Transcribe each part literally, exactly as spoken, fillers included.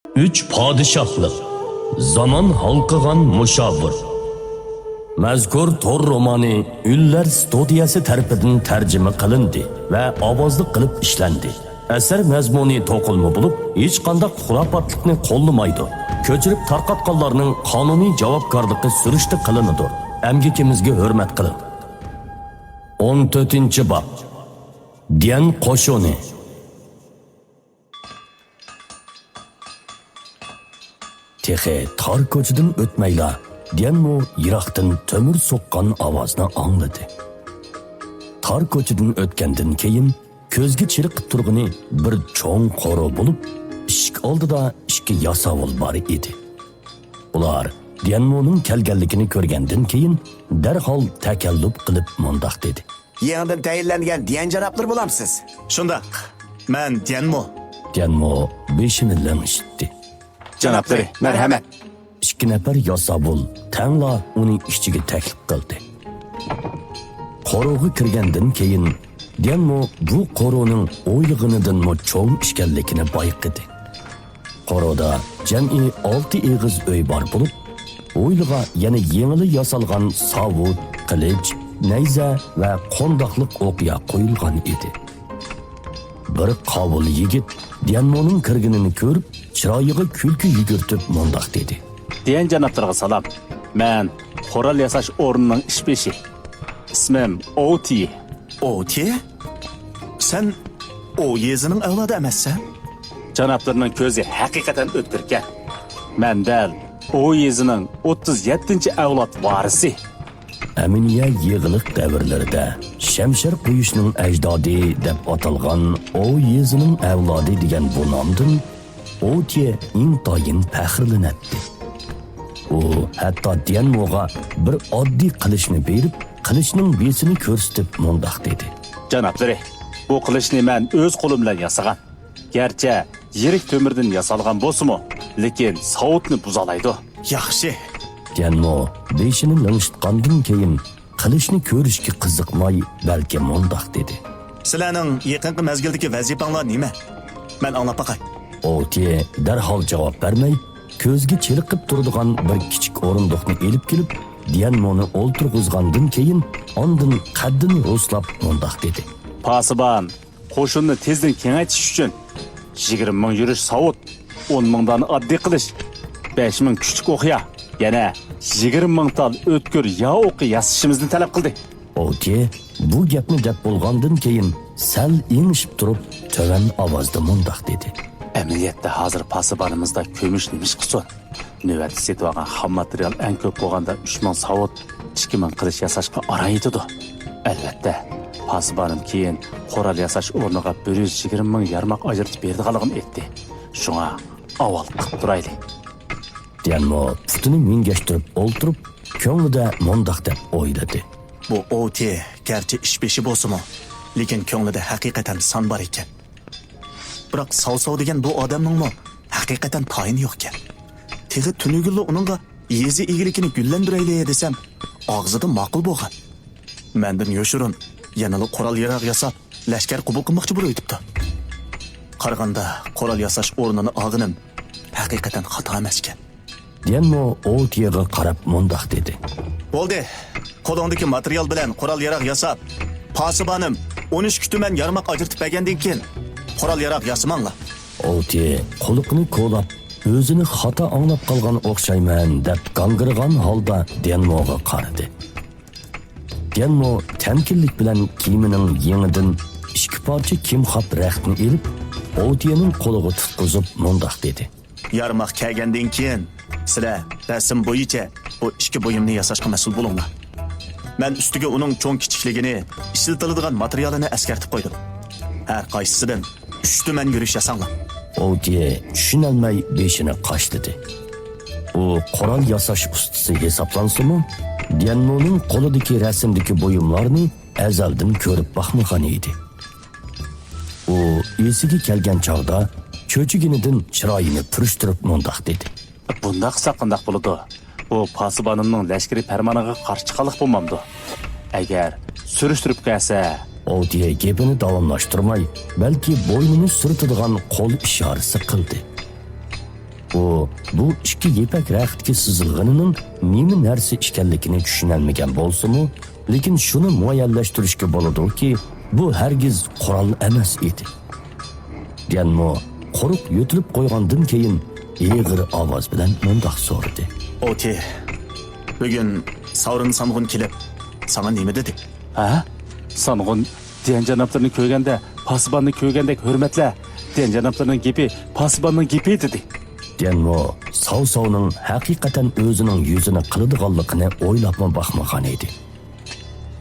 ئۈچ پادىشاھلىق، زامان ھالقىغان مۇشاۋىر. مەزكۇر تور رومانى ئۈنلەر ستۇدىيەسى تەرىپىدىن تەرجىمە قىلىندى ۋە ئاۋازلىق قىلىپ ئىشلەندى. ئەسەر مەزمۇنى توقۇلما بولۇپ، ھېچقانداق خۇراپاتلىقنى قوللىمايدۇ. كۆچۈرۈپ تارقاتقانلارنىڭ قانۇنىي جاۋابكارلىقى سۈرۈشتە قىلىنىدۇ. ئەمگىكىمىزگە ھۆرمەت قىلىڭ. ئون تۆتىنچى باب. ديەن قوشۇنى. تېخى تار كوچىدىن ئۆتمەيلا، ديەنمو يىراقتىن تۆمۈر سوققان ئاۋازنى ئاڭلىدى. تار كوچىدىن ئۆتكەندىن كېيىن، كۆزگە چېلىقىپ تۇرغىنى بىر چوڭ قورۇ بولۇپ، ئىشىك ئالدىدا ئىككى ياساۋۇل بار ئىدى. ئۇلار ديەنمونىڭ كەلگەنلىكىنى كۆرگەندىن كېيىن، دەرھال تەكەللۇپ قىلىپ مۇنداق دېدى. يېڭىدىن تەيىنلەنگەن ديەن جانابلىرى بولامسىز؟ شۇنداق، مەن ديەنمو. ديەنمو بېشىنى لىڭشىتتى. جانابلىرى، مەرھەمەت. ئىككى نەپەر ياساۋۇل تەڭلا ئۇنى ئىچىگە تەكلىپ قىلدى. قورۇغا كىرگەندىن كېيىن، ديەنمو بۇ قورۇنىڭ ئويلىغىنىدىنمۇ چوڭ ئىكەنلىكىنى بايقىدى. قورۇدا جەمئىي ئالتە ئېغىز ئۆي بار بولۇپ، ھويلىغا يەنە يېڭىلا ياسالغان ساۋۇت، قىلىچ، نەيزە ۋە قونداقلىق ئوقيا قويۇلغان ئىدى. بىر قاۋۇل يىگىت ديەنمونىڭ كىرگىنىنى كۆرۈپ، چىرايىغا كۈلكە يۈگۈرتۈپ مۇنداق دېدى. ديەن جانابلىرىغا سالام. مەن قورال ياساش ئورنىنىڭ ئىشبېشى. ئىسمىم ئوۋتىي. ئوۋتىي؟ سەن ئوۋ يېزىنىڭ ئەۋلادى ئەمەسسەن؟ جانابلىرىنىڭ كۆزى ھەقىقەتەن ئۆتكۈركەن. مەن دەل ئوۋ يېزىنىڭ ئوتتۇز يەتتىنچى ئەۋلاد ۋارىسى. ئەمىنىيە يېغىلىق دەۋرلىرىدە شەمشەر قويۇشنىڭ ئەجدادى دەپ ئاتالغان ئوۋ يېزىنىڭ ئەۋلادى دېگەن بۇ نامدىن ئوتيې ئىنتايىن پەخىرلىنەتتى. ئۇ ھەتتا ديەنموغا بىر ئاددىي قىلىچنى بېرىپ، قىلىچنىڭ بېسىنى كۆرسىتىپ مۇنداق دېدى. جانابلىرى، بۇ قىلىچنى مەن ئۆز قولۇم بىلەن ياسىغان. گەرچە يىرىك تۆمۈردىن ياسالغان بولسىمۇ، لېكىن ساۋۇتنى بۇزالايدۇ. ياخشى. ديەنمو بېشىنى لىڭشىتقاندىن كېيىن، قىلىچنى كۆرۈشكە قىزىقماي، بەلكى مۇنداق دېدى. سىلەرنىڭ يېقىنقى مەزگىلدىكى ۋەزىپەڭلار نېمە؟ مەن ئاڭلاپ باقاي. ئوتيې دەرھال جاۋاب بەرمەي، كۆزگە چېلىقىپ تۇرىدىغان بىر كىچىك ئورۇندۇقنى ئېلىپ كېلىپ، ديەنمونى ئولتۇرغۇزغاندىن كېيىن، ئاندىن قەددىنى رۇسلاپ مۇنداق دېدى. پاسىبان، قوشۇننى تېزدىن كېڭەيتىش ئۈچۈن يىگىرمە مىڭ يۈرۈش ساۋۇت، ئون مىڭ دانە ئاددىي قىلىچ، بەش مىڭ كۈچلۈك ئوقيا، يەنە يىگىرمە مىڭ تال ئۆتكۈر ياۋ ئوقى ياسىشىمىزنى تەلەپ قىلدى. ئوتيې بۇ گەپنى دەپ بولغاندىن كېيىن، سەل ئېڭىشىپ تۇرۇپ، تۆۋەن ئاۋازدا مۇنداق دېدى. ئەمەلىيەتتە ھازىر پاسىبانىمىزدا كۈمۈش نېمىش قىلسۇن؟ نۆۋەتتە سېتىۋالغان خام ماتېرىيال ئەڭ كۆپ بولغاندا ئۈچ مىڭ ساۋۇت، ئىككى مىڭ قىلىچ ياساشقا ئاران يېتىدۇ. ئەلۋەتتە، پاسىبانىم كېيىن قورال ياساش ئورنىغا بىر يۈز يىگىرمە مىڭ يارماق ئاجرىتىپ بېرىدىغانلىقىنى ئېيتتى. شۇڭا ئاۋۋال قىلىپ تۇرايلى. ديەنمو پۇتىنى مىڭگەشتۈرۈپ ئولتۇرۇپ، كۆڭلىدە مۇنداق دەپ ئويلىدى. بۇ ئوۋتى گەرچە ئىشبېشى بولسىمۇ، لېكىن كۆڭلىدە ھەقىقەتەن سان بار ئىكەن. بىراق ساۋساۋ دېگەن بۇ ئادەمنىڭمۇ ھەقىقەتەن تايىنى يوقكەن. تېخى تۈنۈگۈنلا ئۇنىڭغا يېزا ئىگىلىكىنى گۈللەندۈرەيلى دېسەم، ئاغزىدا ماقۇل بولغان. مەندىن يوشۇرۇن يەنىلا قورال-ياراغ ياساپ، لەشكەر قوبۇل قىلماقچى بولۇۋېتىپتۇ. قارىغاندا، قورال ياساش ئورنىنى ئالغىنىم ھەقىقەتەن خاتا ئەمەسكەن. ديەنمو ئوۋتىيېغا قاراپ مۇنداق دېدى. بولدى، قولۇڭدىكى ماتېرىيال بىلەن قورال-ياراغ ياساپ، پاسىبانىم ئون ئىككى تۈمەن يارماق ئاجرىتىپ بەرگەندىن كېيىن، قورال-ياراغ ياسىماڭلار. ئوۋتىيې قۇلىقىنى كولاپ، ئۆزىنى خاتا ئاڭلاپ قالغان ئوخشايمەن دەپ گاڭگىرىغان ھالدا ديەنموغا قارىدى. ديەنمو تەمكىنلىك بىلەن كىيىمىنىڭ يېڭىدىن ئىككى پارچە كىمخاپ رەختنى ئېلىپ، ئوۋتىيېنىڭ قولىغا تۇتقۇزۇپ مۇنداق دېدى. يارماق كەلگەندىن كېيىن، سىلەر رەسىم بويىچە بۇ ئىككى بۇيۇمنى ياساشقا مەسئۇل بولۇڭلار. مەن ئۈستىگە ئۇنىڭ چوڭ-كىچىكلىكىنى، ئىشلىتىلىدىغان ماتېرىيالىنى ئەسكەرتىپ قويدۇم. ھەر قايسىسىدىن ئۈچ تۈمەن يۈرۈش ياساڭلار. ئوۋتىيې چۈشىنەلمەي بېشىنى قاشلىدى. ئۇ قورال ياساش ئۇستىسى ھېسابلانسىمۇ، ديەنمونىڭ قولىدىكى رەسىمدىكى بۇيۇملارنى ئەزەلدىن كۆرۈپ باقمىغان ئىدى. ئۇ ئېسىگە كەلگەن چاغدا چۆچۈگىنىدىن چىرايىنى پۈرۈشتۈرۈپ مۇنداق دېدى. بۇنداق قىلساق قانداق بولىدۇ؟ بۇ پاسىبانىمنىڭ لەشكىرىي پەرمانىغا قارشى چىققانلىق بولمامدۇ؟ ئەگەر سۈرۈشتۈرۈپ كەلسە. ئوۋتىيې گېپىنى داۋاملاشتۇرماي، بەلكى بوينىنى سۈرتىدىغان قول ئىشارىسى قىلدى. ئۇ بۇ ئىككى يىپەك رەختكە سىزىلغىنىنىڭ نېمە نەرسە ئىكەنلىكىنى چۈشىنەلمىگەن بولسىمۇ، لېكىن شۇنى مۇئەييەنلەشتۈرۈشكە بولىدۇكى، بۇ ھەرگىز قورال ئەمەس ئىدى. ديەنمو قۇرۇق يۆتىلىپ قويغاندىن كېيىن ئېغىر ئاۋاز بىلەن مۇنداق سورىدى. ئوتى، بۈگۈن ساۋرىن سانغۇن كېلىپ، ساڭا نېمە دېدى؟ ھە؟ سانغۇن ديەن جانابلىرىنى كۆرگەندە، پاسىباننى كۆرگەندەك ھۆرمەتلە. ديەن جانابلىرىنىڭ گېپى پاسىباننىڭ گېپى دېدى. ديەنمو ساۋساۋنىڭ ھەقىقەتەن ئۆزىنىڭ يۈزىنى قىلىدىغانلىقىنى ئويلاپمۇ باقمىغان ئىدى.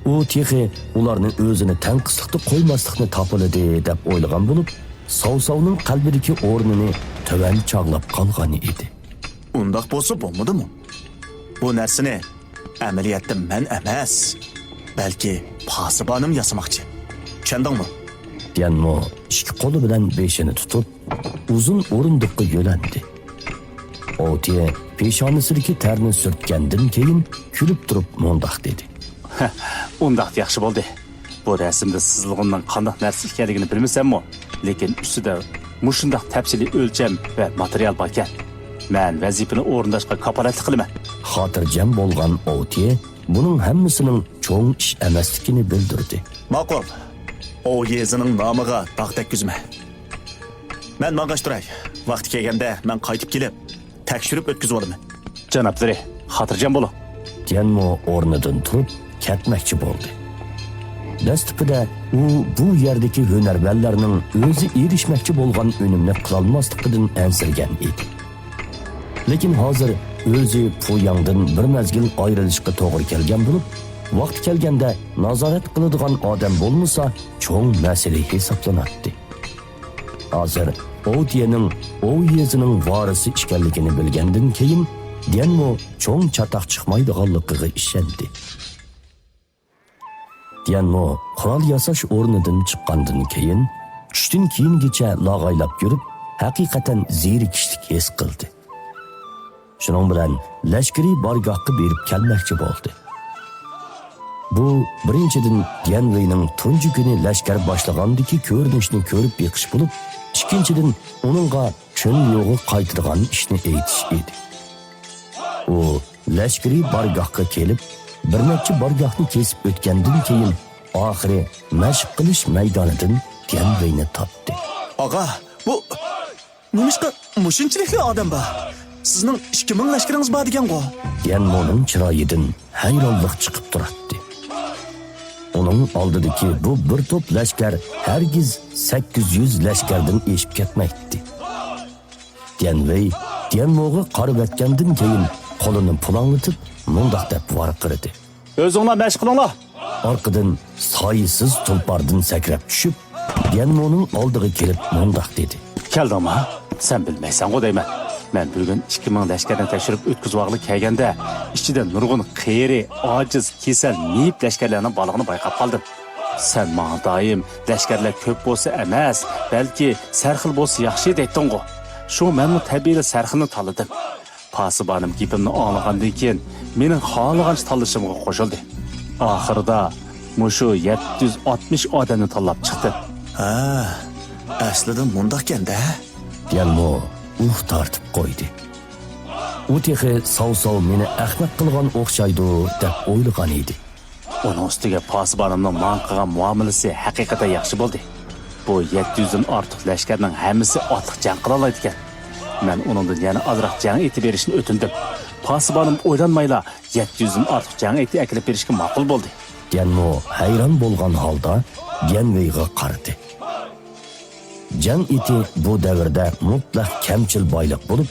ئۇ تېخى ئۇلارنى ئۆزىنى تەنقىسلىقتا قويماسلىقنى تاپىلىدى دەپ ئويلىغان بولۇپ، ساۋساۋنىڭ قەلبىدىكى ئورنىنى تۆۋەن چاغلاپ قالغان ئىدى. ئۇنداق بولسا بولمىدىمۇ؟ بۇ نەرسىنى ئەمەلىيەتتە مەن ئەمەس، بەلكى پاسىبانىم ياسىماقچى. چۈشەندىڭمۇ؟ ديەنمو ئىككى قولى بىلەن بېشىنى تۇتۇپ، ئۇزۇن ئورۇندۇققا يۆلەندى. ئوتى پېشانىسىدىكى تەرنى سۈرتكەندىن كېيىن كۈلۈپ تۇرۇپ مۇنداق دېدى. ئۇنداق ياخشى بولدى. بۇ رەسىمدە سىزىلغىنىنىڭ قانداق نەرسە ئىكەنلىكىنى بىلمىسەممۇ، لېكىن ئۈستىدە مۇشۇنداق تەپسىلىي ئۆلچەم ۋە ماتېرىيال باركەن. مەن ۋەزىپىنى ئورۇنداشقا كاپالەتلىك قىلىمەن. خاتىرجەم بولغان ئوتى بۇنىڭ ھەممىسىنىڭ چوڭ ئىش ئەمەسلىكىنى بىلدۈردى. ماقۇل. ئوۋ يېزىنىڭ نامىغا داغ تەگكۈزمە. مەن ماڭغاچ تۇراي. ۋاقتى كەلگەندە مەن قايتىپ كېلىپ، تەكشۈرۈپ ئۆتكۈزۈۋالىمەن. جانابلىرى، خاتىرجەم بولۇڭ. ديەنمو ئورنىدىن تۇرۇپ كەتمەكچى بولدى. دەسلىپىدە ئۇ بۇ يەردىكى ھۈنەرۋەنلەرنىڭ ئۆزى ئېرىشمەكچى بولغان ئۈنۈمنى قىلالماسلىقىدىن ئەنسىرىگەن ئىدى. لېكىن ھازىر ئۆزى پۇياڭدىن بىر مەزگىل ئايرىلىشقا توغرا كەلگەن بولۇپ، ۋاقتى كەلگەندە نازارەت قىلىدىغان ئادەم بولمىسا، چوڭ مەسىلە ھېسابلىناتتى. ھازىر ئوۋتىيەنىڭ ئوۋ يېزىنىڭ ۋارىسى ئىكەنلىكىنى بىلگەندىن كېيىن، ديەنمو چوڭ چاتاق چىقمايدىغانلىقىغا ئىشەندى. ديەنمو قورال ياساش ئورنىدىن چىققاندىن كېيىن، چۈشتىن كېيىنگىچە لاغايلاپ يۈرۈپ، ھەقىقەتەن زېرىكىشلىك ھېس قىلدى. شۇنىڭ بىلەن لەشكىرىي بارگاھقا بېرىپ كەلمەكچى بولدى. بۇ، بىرىنچىدىن، ديەنۋېينىڭ تۇنجى كۈنى لەشكەر باشلىغاندىكى كۆرۈنۈشنى كۆرۈپ بېقىش بولۇپ، ئىككىنچىدىن، ئۇنىڭغا چۈن يوغا قايتىدىغان ئىشنى ئېيتىش ئىدى. ئۇ لەشكىرىي بارگاھقا كېلىپ، بىر نەچچە بارگاھنى كېسىپ ئۆتكەندىن كېيىن، ئاخىرى مەشىق قىلىش مەيدانىدىن ديەنۋېينى تاپتى. ئاغا، بۇ نېمىشقا مۇشۇنچىلىكلا ئادەم بار؟ سىزنىڭ ئىككى مىڭ لەشكىرىڭىز بار دېگەنغۇ؟ ديەنمونىڭ چىرايىدىن ھەيرانلىق چىقىپ تۇراتتى. ئۇنىڭ ئالدىدىكى بۇ بىر توپ لەشكەر ھەرگىز سەككىز يۈز لەشكەردىن ئېشىپ كەتمەيتتى. ديەنۋېي ديەنموغا قارىۋەتكەندىن كېيىن قولىنى پۇلاڭلىتىپ مۇنداق دەپ ۋارقىرىدى. ئۆزۈڭلار مەشىق قىلىڭلار! ئارقىدىن سايىسىز تۇلپاردىن سەكرەپ چۈشۈپ، ديەنمونىڭ ئالدىغا كېلىپ مۇنداق دېدى. كەلدىڭما؟ سەن بىلمەيسەنغۇ دەيمەن. مەن بۈگۈن ئىككى مىڭ لەشكەرنى تەكشۈرۈپ ئۆتكۈزۈۋالغىلى كەلگەندە، ئىچىدە نۇرغۇن قېرى، ئاجىز، كېسەل، مېيىپ لەشكەرلەرنىڭ بارلىقىنى بايقاپ قالدىم. سەن ماڭا دائىم لەشكەرلەر كۆپ بولسا ئەمەس، بەلكى سەرخىل بولسا ياخشى دەيتتىڭغۇ. شۇڭا مەنمۇ تەبىئىيلا سەرخىلنى تاللىدىم. پاسىبانىم گېپىمنى ئاڭلىغاندىن كېيىن، مېنىڭ خالىغانچە تاللىشىمغا قوشۇلدى. ئاخىرىدا مۇشۇ يەتتە يۈز ئاتمىش ئادەمنى تاللاپ چىقتىم. ھە، ئەسلىدە مۇنداقكەن-دە. ديەنمو ئۇھ تارتىپ قويدى. ئۇ تېخى ساۋساۋ مېنى ئەخمەق قىلغان ئوخشايدۇ، دەپ ئويلىغان ئىدى. ئۇنىڭ ئۈستىگە پاسىبانىمنىڭ ماڭا قىلغان مۇئامىلىسى ھەقىقەتەن ياخشى بولدى. بۇ يەتتە يۈزدىن ئارتۇق لەشكەرنىڭ ھەممىسى ئاتلىق جەڭ قىلالايدىكەن. مەن ئۇنىڭدىن يەنە ئازراق جەڭ ئېتى بېرىشنى ئۆتۈندۈم. پاسىبانىم ئويلانمايلا يەتتە يۈزدىن ئارتۇق جەڭ ئېتى ئەكېلىپ بېرىشكە ماقۇل بولدى. ديەنمو ھەيران بولغان ھالدا ديەنۋېيغا قارىدى. جەڭ ئېتى بۇ دەۋردە مۇتلەق كەمچىل بايلىق بولۇپ،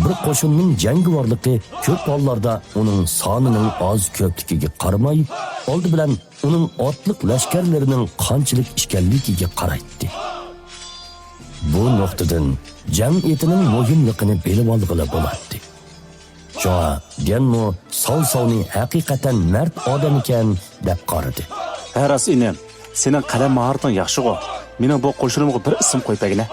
بىر قوشۇننىڭ جەڭگىۋارلىقى كۆپ ھاللاردا ئۇنىڭ سانىنىڭ ئاز-كۆپلۈكىگە قارىماي، ئالدى بىلەن ئۇنىڭ ئاتلىق لەشكەرلىرىنىڭ قانچىلىك ئىكەنلىكىگە قارايتتى. بۇ نۇقتىدىن جەڭ ئېتىنىڭ مۇھىملىقىنى بىلىۋالغىلى بولاتتى. شۇڭا ديەنمو ساۋساۋنى ھەقىقەتەن مەرد ئادەم ئىكەن، دەپ قارىدى. ھە، راست ئىنىم، سېنىڭ قەلەم ماھارىتىڭ ياخشىغۇ. مېنىڭ بۇ قوشۇنۇمغا بىر ئىسىم قويۇپ بەرگىنە.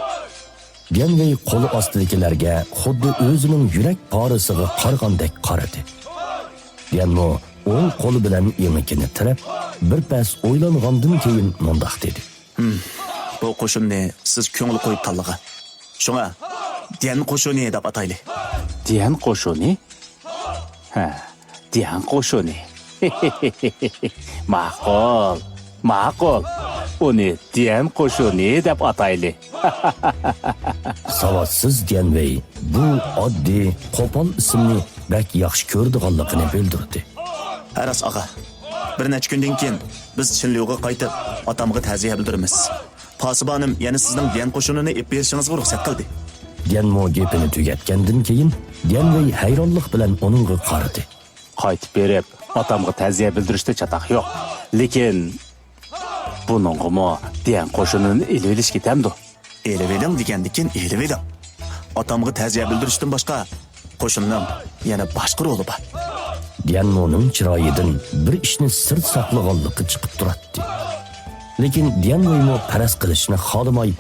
ديەنۋېي قولى ئاستىدىكىلەرگە خۇددى ئۆزىنىڭ يۈرەك پارىسىغا قارىغاندەك قارىدى. ديەنمو ئوڭ قولى بىلەن ئېڭىكىنى تىرەپ، بىر پەس ئويلانغاندىن كېيىن مۇنداق دېدى. ھىم، بۇ قوشۇننى سىز كۆڭۈل قويۇپ تاللىغان. شۇڭا ديەن قوشۇنى دەپ ئاتايلى. ديەن قوشۇنى؟ ھە، ديەن قوشۇنى. ماقۇل، ماقۇل. ئۇنى ديەن قوشۇنى دەپ ئاتايلى. ساۋاتسىز ديەنۋېي بۇ ئاددىي، قوپال ئىسىمنى بەك ياخشى كۆرىدىغانلىقىنى بىلدۈردى. ھە راست، ئاغا. بىر نەچچە كۈندىن كېيىن بىز چىنليۇغا قايتىپ، ئاتامغا تەزىيە بىلدۈرىمىز. پاسىبانىم يەنە سىزنىڭ ديەن قوشۇنىنى ئېلىپ بېرىشىڭىزغا رۇخسەت قىلدى. ديەنمۇ گېپىنى تۈگەتكەندىن كېيىن، ديەنۋېي ھەيرانلىق بىلەن ئۇنىڭغا قارىدى. قايتىپ بېرىپ، ئاتامغا تەزىيە بىلدۈرۈشتە چاتاق يوق. لېكىن بۇنىڭغىمۇ ديەن قوشۇنىنى ئېلىۋېلىش كېتەمدۇ؟ ئېلىۋېلىڭ دېگەندىكىن ئېلىۋېلىڭ. ئاتامغا تەزىيە بىلدۈرۈشتىن باشقا قوشۇننىڭ يەنە باشقا رولى بار. ديەنمۇنىڭ چىرايىدىن بىر ئىشنى سىر ساقلىغانلىقى چىقىپ تۇراتتى. لېكىن ديەنۋېيمۇ پەرەز قىلىشنى خالىماي،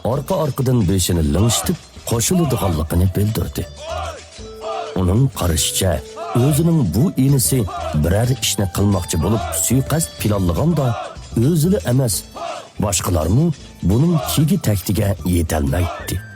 ئارقا-ئارقىدىن بېشىنى لىڭشىتىپ، قوشۇلىدىغانلىقىنى بىلدۈردى. ئۇنىڭ قارىشىچە، ئۆزىنىڭ بۇ ئىنىسى بىرەر ئىشنى قىلماقچى بولۇپ سۇيىقەست پىلانلىغاندا، ئۆزىلا ئەمەس، باشقىلارمۇ بۇنىڭ كېگى تەكتىگە يېتەلمەيتتى.